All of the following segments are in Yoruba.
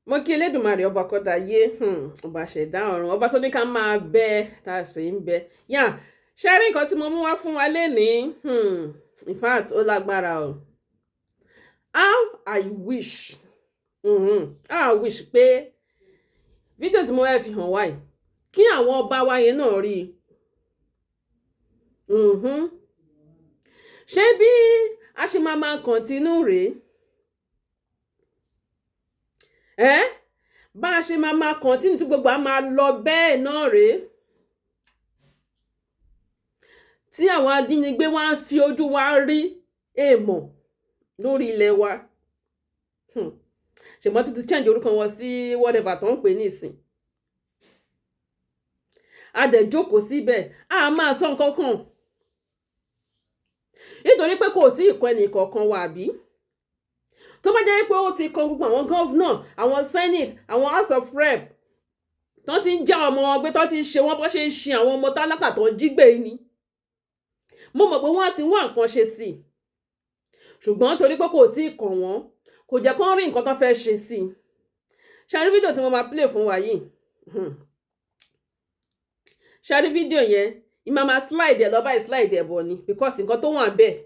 Mo kí Elédùmarè, ọba kọ́dá yé, ọba ṣẹ̀dá ọ̀run, ọba tó ní ká máa bẹ tá a sì ń bẹ. Yà ṣe rí nǹkan tí mo mú wá fún wa lénìí. In fact, ó lágbára o. How I wish, how I wish pé fídíò tí mo fẹ́ fi hàn wá yìí, kí àwọn ọba wa yẹn náà rí i. Ṣé bí a ṣe máa máa continue rèé ẹ́? Bá a ṣe máa máa continue tí gbogbo a máa lọ bẹ́ẹ̀ náà rèé, tí àwọn ajínigbé wá ń fi ojú wa rí èèmọ̀ lórí ilẹ̀ wa. Ṣùgbọ́n tuntun change orúkọ wọn sí whatever tó ń pè nísìn. A dẹ̀ jókòó síbẹ̀, a máa sọ nǹkan kan nítorí pé kò tí ì kọ́ ẹnì kọ̀ọ̀kan wa, àbí tó bá jẹ́ pé ó ti kan gbogbo àwọn governor, àwọn senate, àwọn House of Rep tó ti ń já ọmọ wọn gbé, tó ti ń ṣe wọ́n bó ṣe ń ṣe àwọn ọmọ tálákà tó ń jí gbé ni, mo mọ̀ pé wọ́n á ti wá nǹkan ṣe sí i. Ṣùgbọ́n torí pé kò tí ì kàn wọ́n, kò jẹ́ kó rí nǹkan tó fẹ́ ṣe sí i. Ṣe rí fídíò tí mo máa play fún wa yìí? Ṣe rí fídíò yẹn? Ìmọ̀ máa slide ẹ̀ lọ báyìí, slide ẹ̀ bọ̀ ni, because nǹkan tó wà bẹ́ẹ̀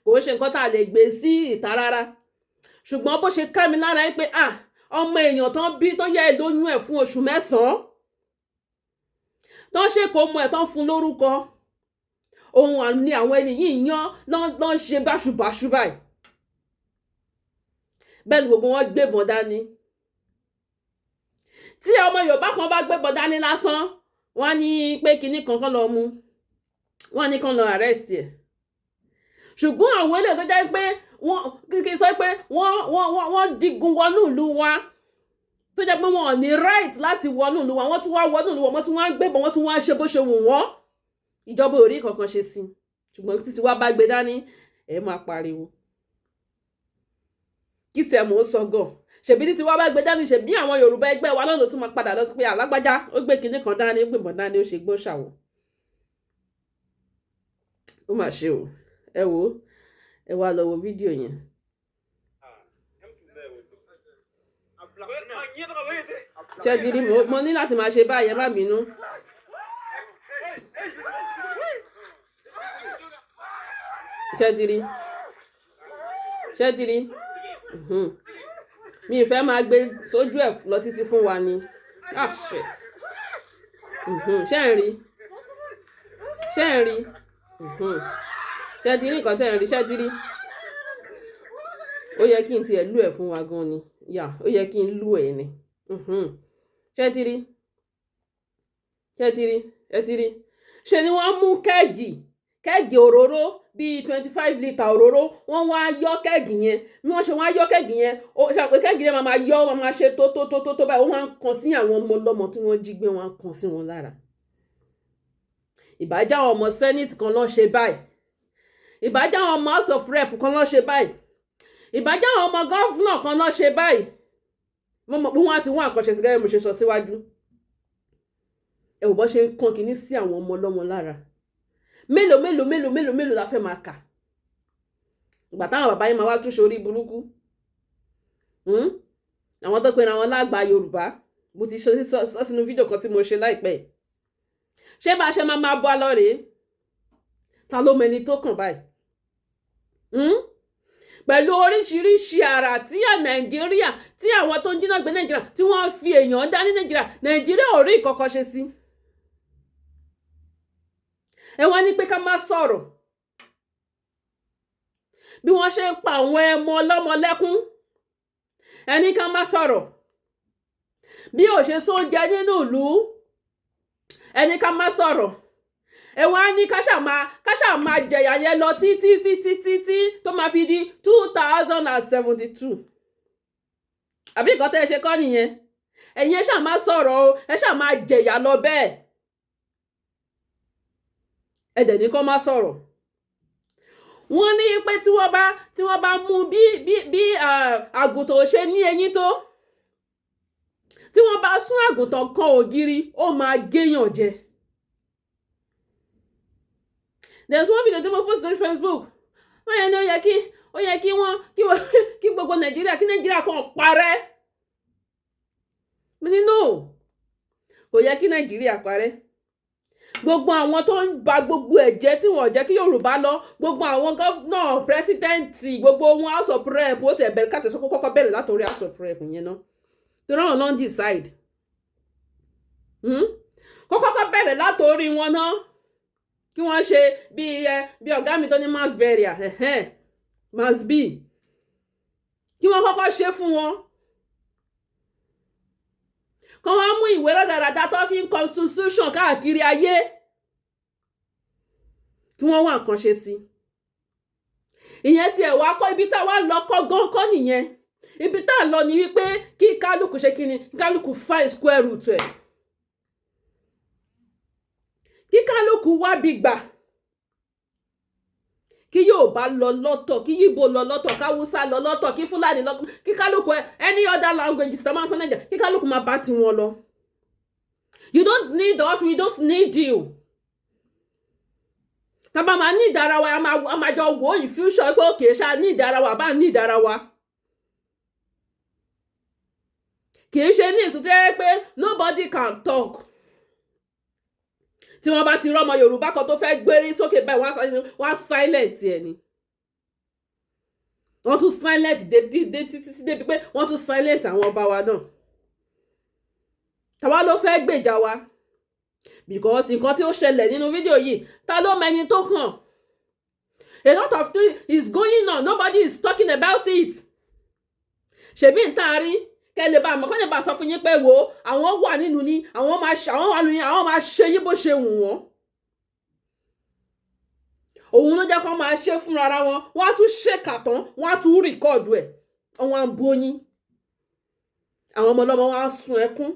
kò ń ṣe nǹkan tá a lè gbé sí ìta rárá. Ṣùgbọ́n bó ṣe ká mi lára pé, ah, ọmọ èèyàn tán bí, tán yẹ ẹ lóyún ẹ̀ fún oṣù 9, tán ṣe kó mọ ẹ̀, tán fún lórúkọ, òun ni àwọn ẹni yìí yán lọ́n ṣe báṣubàṣu báyìí. Bẹ́ẹ̀ ni gbogbo wọn gbébọn dání. Tí ọmọ Yorùbá kan bá gbébọn dání lásán, wọ́n ní pé kinní kan kan lọ mú, wọ́n ní kán lọ arrest ẹ̀. Ṣùgbọ́n àwọn eléyìí tó jẹ́ pé wọ́n kí sọ pé wọ́n digun wọnú ìlú wa, tó jẹ́ pé wọ́n ò ní right láti wọnú ìlú wa, wọ́n tún wá wọnú ìlú wa, wọ́n tún wá ń gbébọn, wọ́n tún wá ń ṣe bó ṣe wù wọ́n. Ìjọba ò rí kankan ṣe sí. Ṣùgbọ́n títí wá bá gbé dání, ẹ máa pariwo. Kí tiẹ̀ mò ń sọ gan, ṣèbí títí wá bá gbé dání, ṣèbí àwọn Yorùbá ẹgbẹ́ wa náà ló tún máa padà lọ sí pé alágbájá ó gbé kinní kan dání, ó gbébọn dání, ó ṣe gbó ṣàwọ̀. Ó mà ṣe o. Ẹ wò ó, ẹ wá lọ wo fídíò yẹn. Ṣé ti rí? Mo ní láti máa ṣe báyìí, ẹ má bínú. Ṣé ti rí? Ṣé ti rí? Mi ì fẹ́ máa gbé sójú ẹ̀ lọ títí fún wa ni. Ah, shit. Ṣé ẹ̀ ń rí? Ṣé ẹ̀ ń rí? Ṣé ti rí nǹkan tẹ́ ẹ̀ ń rí? Ṣé ti rí? Ó yẹ kí n tiẹ̀ lú ẹ̀ fún wa gan ni. Yà, ó yẹ kí n lú ẹ̀ ni. Ṣé ti rí? Ṣé ti rí? Ẹ ti rí? Ṣe ni wọ́n mú keg, keg òróró bíi 25 litre òróró, wọ́n wá yọ́ keg yẹn. Bí wọ́n ṣe wá yọ́ keg yẹn, ó ṣe àpè keg yẹn máa máa yọ́, wọ́n máa ṣe tó tó tó tó tó báyìí, ó máa ń kan sí àwọn ọmọ ọlọ́mọ tí wọ́n jí gbé, wọ́n á kan sí wọn lára. Ìbájá àwọn ọmọ senate kan ló ṣe báyìí, ìbájá àwọn ọmọ House of Rep kan ló ṣe báyìí, ìbájá àwọn ọmọ governor kan ló ṣe báyìí, mo mọ̀ pé wọ́n á ti wá àkànṣe sí gẹ́gẹ́ bí mo ṣe sọ síwájú. Ẹ wò bọ́ ṣe ń kan kinní sí àwọn ọmọ ọlọ́mọ lára. Mélòó mélòó mélòó mélòó mélòó la fẹ́ máa kà? Ìgbà táwọn bàbá yìí máa wá túnṣe orí burúkú, Àwọn tó pera wọn lágbà Yorùbá, mo ti sọ sínú fídíò kan tí mo ṣe láìpẹ́. Ṣé bá a ṣe máa máa bọ́ a lọ rèé? Ta ló mẹni tó kàn báyìí? Pẹ̀lú oríṣiríṣi àrà tí à Nàìjíríà, tí àwọn tó ń jí náà gbé Nàìjíríà, tí wọ́n fi èèyàn dá ní Nàìjíríà, Nàìjíríà ò rí ìkọ̀kọ̀ ṣe sí. Ẹ wá ní pé ká má sọ̀rọ̀ bí wọ́n ṣe ń pa àwọn ẹmọ ọlọ́mọ lẹ́kún. Ẹ ní ká má sọ̀rọ̀ bí ò ṣe sóúnjẹ nínú ìlú. Ẹ ní ká má sọ̀rọ̀. Ẹ wá ní ká ṣáà máa jẹ̀yà yẹn lọ títí títí títí tó máa fi di 2072. Àbí nǹkan tẹ́ ẹ ṣe kọ́ nìyẹn? Ẹ̀yin ẹ ṣáà má sọ̀rọ̀ o, ẹ ṣáà máa jẹ̀yà lọ bẹ́ẹ̀. Ẹ dẹ̀ ní kó má sọ̀rọ̀. Wọ́n ní pé tí wọ́n bá mú bí àgùntàn ò ṣe ní eyín tó, tí wọ́n bá sún àgùntàn kan ògiri, ó máa géyàn jẹ. There's one video tí mo post lórí Facebook. Wọ́n yẹn ní ó yẹ kí wọ́n kí gbogbo Nàìjíríà, kí Nàìjíríà kan parẹ́. Mo ní no, kò yẹ kí Nàìjíríà parẹ́. Gbogbo àwọn tó ń ba gbogbo ẹ̀ jẹ́, tí wọ́n jẹ́ kí Yorùbá lọ, gbogbo àwọn governor, president, gbogbo wọn, House of Rep, ó tẹ̀ bẹ̀rẹ̀ káàtẹ̀ sọ́kọ́, kọ́kọ́ bẹ̀rẹ̀ látòrí House of Rep yẹn náà, torí àwọn náà ń decide. Kó kọ́kọ́ bẹ̀rẹ̀ látòrí wọn náà, kí wọ́n ṣe bí ẹ bí ọ̀gá mi tó ní mass burial, mass b, kí wọ́n kọ́kọ́ ṣe fún wọn, kọ́ wọ́n mú ìwé rádaràda tó fi ń constitution káàkiri ayé, kí wọ́n wá nǹkan ṣe sí ìyẹn. Tiẹ̀ wá kọ́ ibi tá a wá lọ kọ́ gan kọ́ nìyẹn. Ibi tá a lọ ni wípé kí kálukú ṣe kí ni, kí kálukú find square root ẹ̀, kí kálukú wá bí gbà, kí Yorùbá lọ lọ́tọ̀, kí Yíbo lọ lọ́tọ̀, káwúsá lọ lọ́tọ̀, kí Fúlàní lọ, kí kálukú, any other language tó máa ń sọ Nàìjíríà, kí kálukú máa bá tiwọn lọ. You don't need us, we don't need you. Tá bá máa ní ìdára wa, a máa jọ wò ó in future pé òkè ṣá ní ìdára wa, bá ní ìdára wa. Kì í ṣe ní ìsúté pé nobody can talk. Tí wọ́n bá ti rọ́mọ Yorùbá kan tó fẹ́ gbérí sókè báyìí, wọ́n á silent ẹ̀ ni. Wọ́n tún silent dé dé títí débi pé wọ́n tún silent àwọn ọba wa náà. Tàwa ló fẹ́ gbèjà wa? Because nǹkan tí ó ṣẹlẹ̀ nínú fídíò yìí, ta ló mẹni tó kàn? A lot of things is going on, nobody is talking about it. Ṣèbí n tá a rí kẹ́ lè bá àmọ́ kọ́ lè bá sọ fún yín pé wo, àwọn wà nínú ní, àwọn máa ṣe, àwọn wà nínú ní, àwọn máa ṣe yín bó ṣe wù wọ́n. Òun ló jẹ́ kó máa ṣe fúnra ara wọn. Wọ́n á tún ṣèkà tán, wọ́n á tún record ẹ̀, wọ́n á bóyín àwọn ọmọ ọlọ́mọ, wọn á sun ẹkún,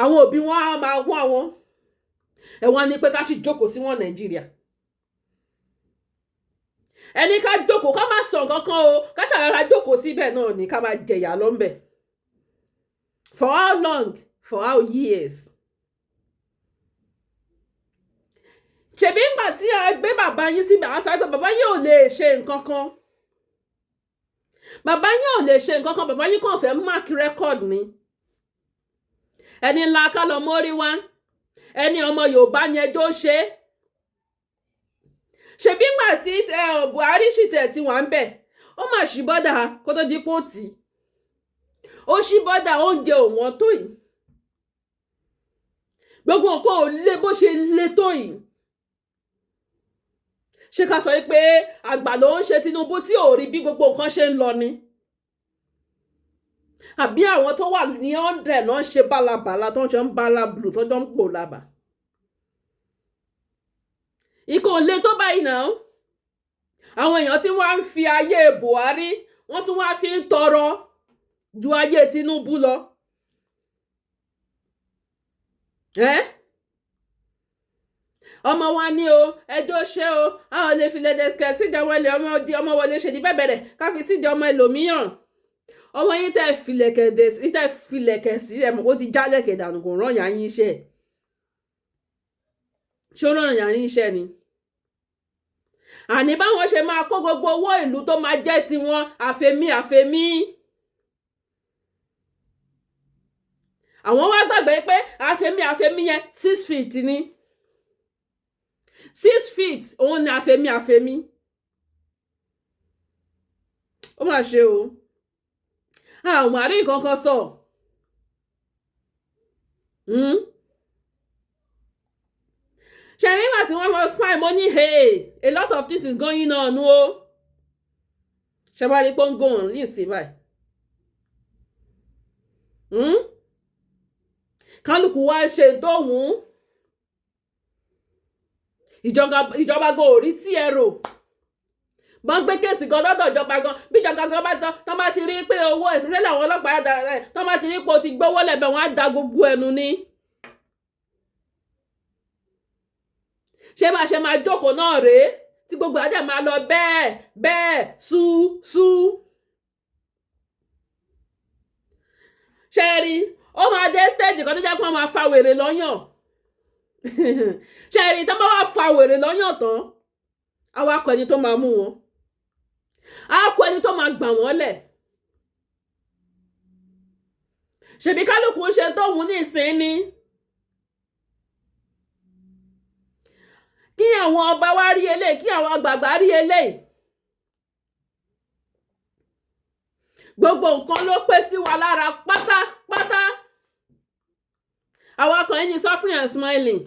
àwọn òbí wọn á máa wá wọn. Ẹ wọ́n ní pé ká sì jókòó sí wọn Nàìjíríà. Ẹni ká jókòó, ká má sọ nǹkan kan o, ká ṣàrara jókòó síbẹ̀ náà ni, ká máa jẹ̀yà lọ́nbẹ̀. For how long? For how years? Ṣèbí ńgbà tí ẹ gbé bàbá yín síbẹ̀, àwọn sáré pé bàbá yín ò lè ṣe nǹkan kan, bàbá yín ò lè ṣe nǹkan kan, bàbá yín kàn fẹ́ mark record ni. Ẹni ńlá ká lọ mórí wá, ẹni ọmọ Yorùbá ni ẹjọ́ ṣe. Ṣèbí ńgbà tí Buhari sì tẹ̀ tí wà ń bẹ̀, ó mà ṣí border kó tó di pò tí ó ṣí border, oúnjẹ ò wọ́n tó yìí, gbogbo nǹkan ò lé bó ṣe lé tó yìí. Ṣé ká sọ pé àgbà ló ń ṣe Tinubu tí ò rí bí gbogbo nǹkan ṣe ń lọ ni, àbí àwọn tó wà ní 100 náà ń ṣe bálabàla, tó ń ṣe ń bala blue, tó jọ ń pò lábà? Ikọ̀ lè tó báyìí náà. Àwọn èèyàn tí wọ́n ń fi ayé Buhari, wọ́n tún wá fi ń tọrọ ju ayé Tinubu lọ. Eh? Ọmọ wa ní o, ẹjọ́ ṣe o, àwọn lè fi lẹ́dẹ̀kẹ́ sídìí ọmọ ilẹ̀, ọmọ di ọmọ wọlé ṣe ní bẹ́ẹ̀ bẹ̀rẹ̀ ká fi sídìí ọmọ ẹlòmíràn. Ọmọ yín tẹ́ filẹ̀kẹ̀ dé sí, tẹ́ filẹ̀kẹ̀ sí ẹ̀ mọ̀, ó ti jálẹ̀kẹ̀ dànù, kò rán yà yín iṣẹ́. Ṣó rán yà yín iṣẹ́ ni? Àní báwọn ṣe máa kó gbogbo owó ìlú tó máa jẹ́ tiwọn, àfẹ̀mí àfẹ̀mí. Àwọn wá gbàgbé pé àfẹ̀mí àfẹ̀mí yẹn, 6 feet ni. 6 feet òun ni àfẹ̀mí àfẹ̀mí. Ó mà ṣe o, àwọn àrí nǹkan kan sọ. Ṣe nígbà tí wọ́n lọ sign, mo ní hey, a lot of things is going on o. Ṣe wá rí pé ó ń go on ní ìsìn báyìí? Kálukú wá ṣe tó wù ú. Ìjọba gan ò rí tí ẹ rò bọ́n gbé case gan lọ́dọ̀ ìjọba gan. Bí ìjọba gan bá tán, tán bá ti rí pé owó, especially àwọn ọlọ́pàá dára, tán bá ti rí pé o ti gbówó lẹ́bẹ̀, wọ́n á da gbogbo ẹnu ní. Ṣé bá ṣe máa jókòó náà rèé, tí gbogbo àdé máa lọ bẹ́ẹ̀ bẹ́ẹ̀ sú sú? Ṣe rí, ó máa dé stage kan tó jẹ́ pé wọ́n máa fa wèrè lọ́yàn. Ṣe rí, tán bá wá fa wèrè lọ́yàn tán, á wá kọ ẹni tó máa mú wọn, á kọ ẹni tó máa gbà wọ́n lẹ̀. Ṣèbí kálukú ń ṣe tóun ní ìsín ni. Kí àwọn ọba wa rí eléyìí, kí àwọn àgbààgbà rí eléyìí. Gbogbo nǹkan ló pé sí wa lára pátápátá. Àwa kan ẹni suffering and smiling,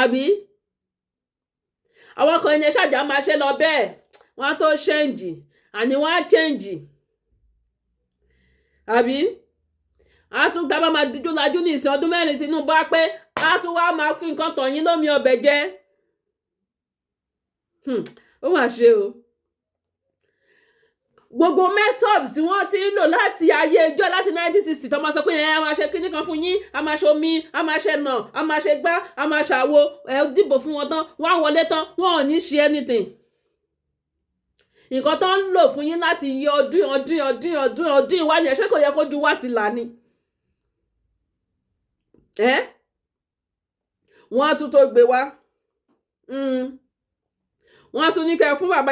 àbí àwọn kan ẹni ṣàjà máa ṣe lọ bẹ́ẹ̀, wọ́n á tó change, àní wọ́n á change, àbí a tún gbá bá máa díjú lajú ní ìsìn ọdún 4 Tinubu á pé, a tún wá máa fi nǹkan tàn yín lómi ọbẹ̀ jẹ́. Ó mà ṣe o. Gbogbo method tí wọ́n ti ń lò láti ayé ẹjọ́, láti 1960, tó máa sọ pé ẹ a máa ṣe kíní kan fún yín, a máa ṣe omi, a máa ṣe nà, a máa ṣe gbá, a máa ṣàwo. Ẹ dìbò fún wọn tán, wọ́n á wọlé tán, wọ́n ò ní ṣe anything. Nǹkan tó ń lò fún yín láti yí ọdún ọdún ọdún ọdún ọdún ìwá ni ẹ̀ṣẹ́, kò yẹ kó ju wá ti là ni. Ẹ́ wọ́n á tún tó gbé wá, wọ́n á tún ní kẹ́ ẹ fún bàbá.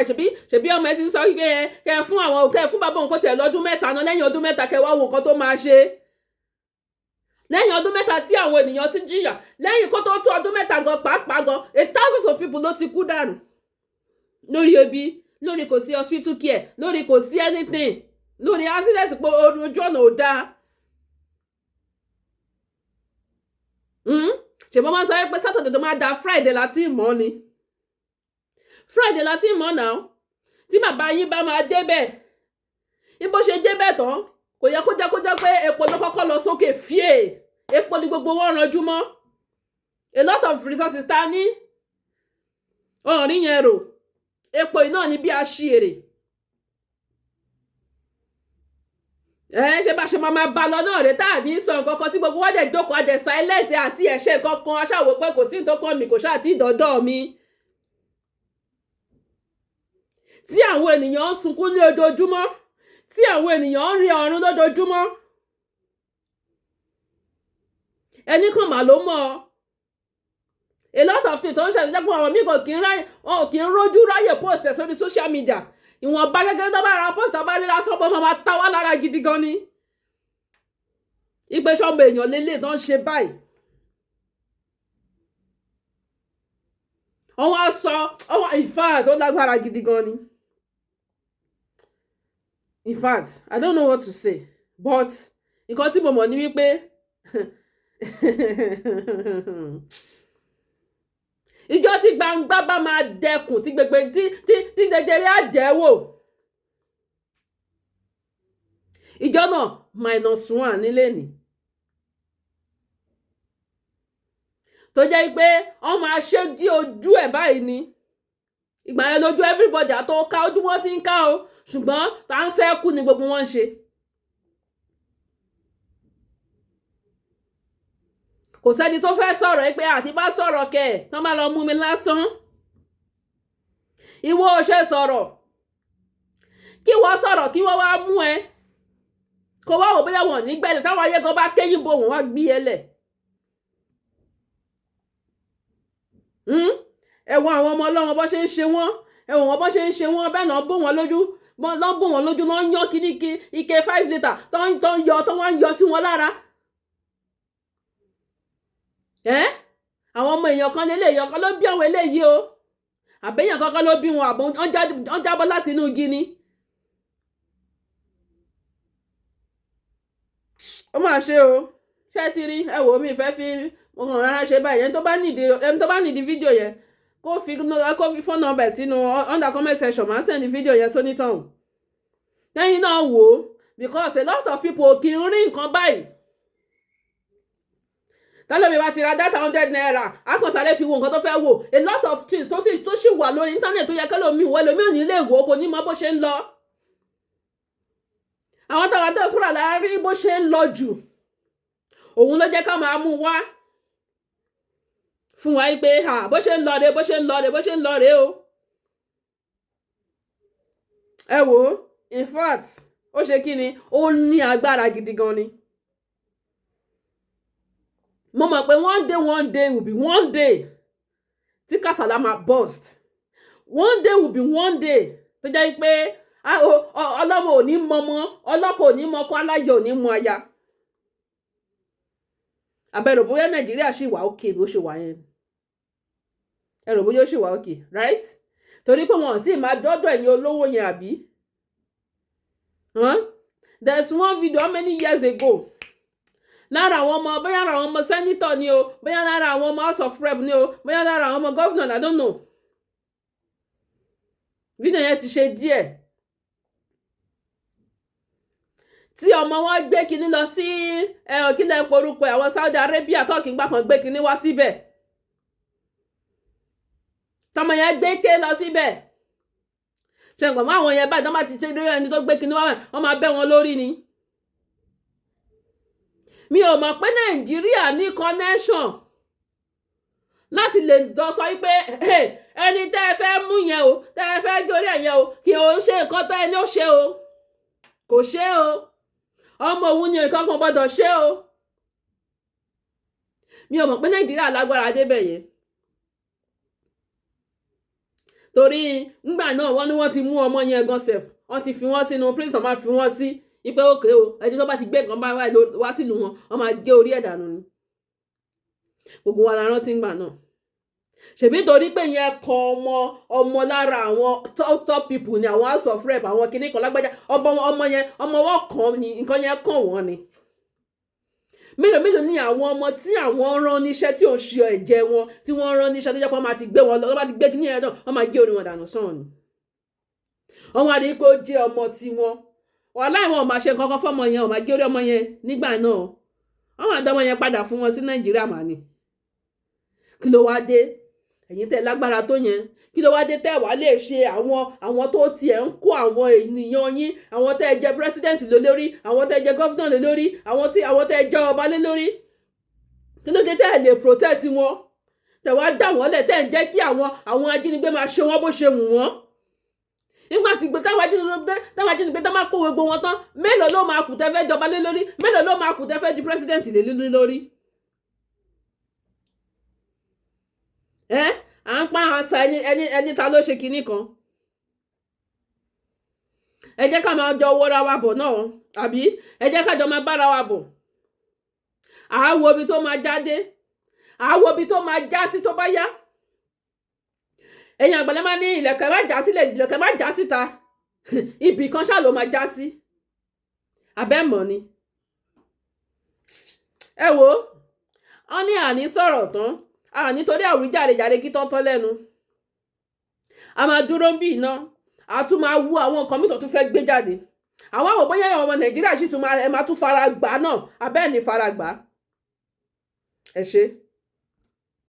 Ṣèbí ọmọ ẹ ti ń sọ wípé ẹ kẹ́ ẹ fún àwọn, kẹ́ ẹ fún bàbá òun kó tiẹ̀ lọ́dún 3 náà. Lẹ́yìn ọdún 3, kẹ́ ẹ wá wo nǹkan tó máa ṣe lẹ́yìn ọdún 3 tí àwọn ènìyàn ti jìyà. Lẹ́yìn kó tó tó ọdún 3 gan pàápàá gan, a thousands of people ló ti kú dànù lórí ebi, lórí kò sí hospital care, lórí kò sí anything, lórí accident pé ojú ọ̀nà ò dáa. Ṣèbọn máa ń sọ pé Saturday tó máa da, Friday láti mọ̀ ni, Friday láti mọ̀ náà. Tí bàbá yín bá máa débẹ̀, ní bó ṣe débẹ̀ tán, kò yẹ kó jẹ́ pé epo ló kọ́kọ́ lọ sókè fíè. Epo ni gbogbo wọn ranjú mọ́. A lot of resources ta ní ọ̀rìn yẹn rò, epo yìí náà ní bí a ṣí èrè. Ẹ ṣe bá ṣe máa máa bá lọ náà rè, tá à ní sọ nǹkan kan, tí gbogbo wa dẹ̀ jókòó, àdẹ̀ silent àti ẹ̀ṣẹ̀ kankan, aṣáwò pé kò sí ní tó kàn mí, kò ṣáà tí dọ́dọ̀ mi. Tí àwọn ènìyàn ń sunkún ní ojoojúmọ́, tí àwọn ènìyàn ń rí ọ̀run lójoojúmọ́, ẹnì kan mà ló mọ̀ ọ́. A lot of things tó ń ṣẹlẹ̀ jẹ́ pé àwọn míì kò kí ń ráyè, wọn ò kí ń rójú ráyè post ẹ̀ sórí social media. Ìwọ̀nba kékeré tó bá ra post, tó bá rí lásán, bó máa ta wá lára gidi gan ni. Ìpè sọ́mọ èèyàn lélẹ̀ tó ń ṣe báyìí. Wọ́n wá sọ ọwọ́, in fact, ó lágbára gidi gan ni. In fact, I don't know what to say, but nǹkan tí mo mọ̀ ni wípé ìjọ tí gbangba bá máa dẹkùn, tí gbẹgbẹ tí jẹjẹrẹ á dẹ́wò, ìjọ náà -1 nílé ni, tó jẹ́ pé wọ́n máa ṣe dí ojú ẹ̀ báyìí ni. Ìgbà yẹn lójú everybody àtọ́ ká ojú wọn ti ń ká o, ṣùgbọ́n tá à ń fẹ́ kú ni gbogbo wọn ń ṣe. Kò sẹ́ni tó fẹ́ sọ̀rọ̀ pé àti bá sọ̀rọ̀ kẹ̀ tán bá lọ mú mi lásán. Ìwọ ò ṣe sọ̀rọ̀, kí wọ́n sọ̀rọ̀, kí wọ́n wá mú ẹ, kó wá wò bóyá wọn ò ní gbẹ́lẹ̀. Táwọn ayé gan bá kéyìn bò wọ́n, wá gbé ẹ lẹ̀. Ẹ̀wọ̀n àwọn ọmọ ọlọ́wọ́n bó ṣe ń ṣe wọ́n, ẹ̀wọ̀n wọn bó ṣe ń ṣe wọ́n bẹ́ẹ̀ náà, bó wọn lójú lọ́ bó wọn lójú, lọ́ ń yán kíní kí ike 5 litre tó ń yọ, tó wọ́n ń yọ sí wọn lára. Ẹ́ àwọn ọmọ èèyàn kan lélẹ̀, èèyàn kan ló bí àwọn eléyìí o, àbẹ́yàn kankan ló bí wọn, àbọ̀ wọ́n jábọ́ láti inú igi ni. Ó mà ṣe o. Ṣé ti rí? Ẹ wò mí, fẹ́ fi mo kàn rárá ṣe báyìí. Ẹni tó bá nídìí fídíò yẹn, kó fi phone number sínú under comment section, máa send fídíò yẹn sónítọ̀hún lẹ́yìn náà wò ó, because a lot of people kì í rí nǹkan báyìí. Tálẹ́mi bá ti ra data ₦100, a kàn sáré fi wo nǹkan tó fẹ́ wò. A lot of things tó sì wà lórí internet tó yẹ kẹ́lòmíì wọ, ẹlòmíì ò ní lè wò ó, kò ní mọ bó ṣe ń lọ. Àwọn táwọn diaspora la rí bó ṣe ń lọ jù, òun ló jẹ́ ká máa mú wá fún wa pé bó ṣe ń lọ rèé, bó ṣe ń lọ rèé, bó ṣe ń lọ rèé o. Ẹ wò ó, in fact, ó ṣe kí ni, ó ní agbára gidi gan ni. Mo mọ̀ pé one day, one day will be one day tí kàsálà máa burst. One day will be one day tó jẹ́ pé Ọlọ́mọ ò ní mọmọ, ọlọ́kọ ò ní mọkọ, aláyọ ò ní mọ aya. Àbẹ̀rò bóyá Nàìjíríà ṣì wà okay bó ṣe wà yẹn? Ẹ rò bóyá ó ṣì wà okay, right? Torí pé wọn ò tí ì máa dọ́dọ̀ ẹ̀yin olówó yẹn, àbí? Huh? There's one video, how many years ago, lára àwọn ọmọ, bóyá lára àwọn ọmọ senator ni o, bóyá lára àwọn ọmọ House of Rep ni o, bóyá lára àwọn ọmọ governor, I don't know. Video yẹn ti ṣe díẹ̀ tí ọmọ wọn gbé kinní lọ sí ẹ̀hàn, kí lẹ́ ń porúkọ ẹ̀, àwọn Saudi Arabia tọ́ọ̀kì ńgbà kan gbé kinní wá síbẹ̀. Tọmọ yẹn gbé ké lọ síbẹ̀, ṣe nǹkan mọ́ àwọn yẹn báyìí, tó bá ti ṣe lórí ẹni tó gbé kinní wá, wọ́n máa bẹ́ wọn lórí ni. Mi ò mọ̀ pé Nàìjíríà ní connection láti lè lọ sọ wípé ẹni tẹ́ ẹ fẹ́ mú yẹn o, tẹ́ ẹ fẹ́ jórí ẹ̀ yẹn o, kì í ṣe nǹkan tẹ́ ẹni ó ṣe o, kò ṣe o, ọmọ òun ni, nǹkan kan gbọ́dọ̀ ṣe o. Mi ò mọ̀ pé Nàìjíríà lágbára débẹ̀ yẹn, torí ńgbà náà wọ́n ní wọ́n ti mú ọmọ yẹn gan sef, wọ́n ti fi wọ́n sínú prison, máa fi wọ́n sí ipe òkè o, ẹni tó bá ti gbé nǹkan bá wá sílùú wọn, wọ́n máa gé orí ẹ̀ dànù ni. Gbogbo wa la rántí ńgbà náà. Ṣèbí torí pé yẹn kan ọmọ ọmọ lára àwọn top top people ni, àwọn House of Rep, àwọn kinní kan lágbájá, ọmọ ọmọ yẹn, ọmọ wọn kàn ní nǹkan yẹn kàn wọ́n ni. Mélòó mélòó ní àwọn ọmọ tí àwọn rán níṣẹ́, tí ò ń ṣe ẹ̀jẹ̀ wọn, tí wọ́n rán níṣẹ́, tó jẹ́ pé wọ́n máa ti gbé wọn lọ, wọ́n bá ti gbé kíní yẹn náà, wọ́n máa gé orí wọn dànù sàn ni. Wọ́n wá rí pé ó jẹ́ ọmọ tiwọn, wàhálà, ìwọ̀n ò máa ṣe nǹkan kan fọ́mọ yẹn, ò máa gé orí ọmọ yẹn nígbà náà, wọ́n máa dá ọmọ yẹn padà fún wọn sí Nàìjíríà mà ní. Kí ló wá dé, ẹ̀yin tẹ́ lágbára tó yẹn? Kí ló wá dé tẹ́ wàá lè ṣe àwọn tó tiẹ̀ ń kó àwọn ènìyàn yín, àwọn tẹ́ ẹ jẹ́ president lé lórí, àwọn tẹ́ ẹ jẹ́ governor lé lórí, àwọn tẹ́ ẹ jẹ́ ọba lé lórí? Kí ló dé tẹ́ ẹ lè protect wọn, tẹ́ wàá dà wọ́n lẹ̀, tẹ́ ẹ ń jẹ́ kí àwọn ajínigbé máa ṣe wọ́n bó ṣe wù wọ́n? Nígbà tí gbé táwọn ajínigbé tó máa kó gbogbo wọn tán, mélòó ló máa kù tẹ́ fẹ́ jọba lé lórí? Mélòó ló máa kù tẹ́ fẹ́ di president lé lórí? Ẹ à ń pa àṣà ẹni ta ló ṣe kinní kan. Ẹ jẹ́ ká máa jọ wọra wa bọ̀ náà, àbí ẹ jẹ́ ká jọ máa bára wa bọ̀. À á wo ibi tó máa jáde, à á wo ibi tó máa já sí tó bá yá. Ẹ̀yin àgbàlẹ̀ máa ní ìlẹ̀kẹ̀ má já sílẹ̀, ìlẹ̀kẹ̀ má já síta, ibì kan ṣáà ló máa já sí. Abẹ́mọ̀ ni. Ẹ wo, wọ́n ní àní sọ̀rọ̀ tán, àní torí àwíjàre jàre kí tọ́tọ́ lẹ́nu. A máa dúró ń bì iná, a tún máa wú àwọn nǹkan mìíràn tó tún fẹ́ gbé jáde. Àwọn àwọn bóyá ọmọ Nàìjíríà sì tún máa, ẹ máa tún fara gbà náà, abẹ́ẹ̀ ní fara gbà. Ẹ ṣé.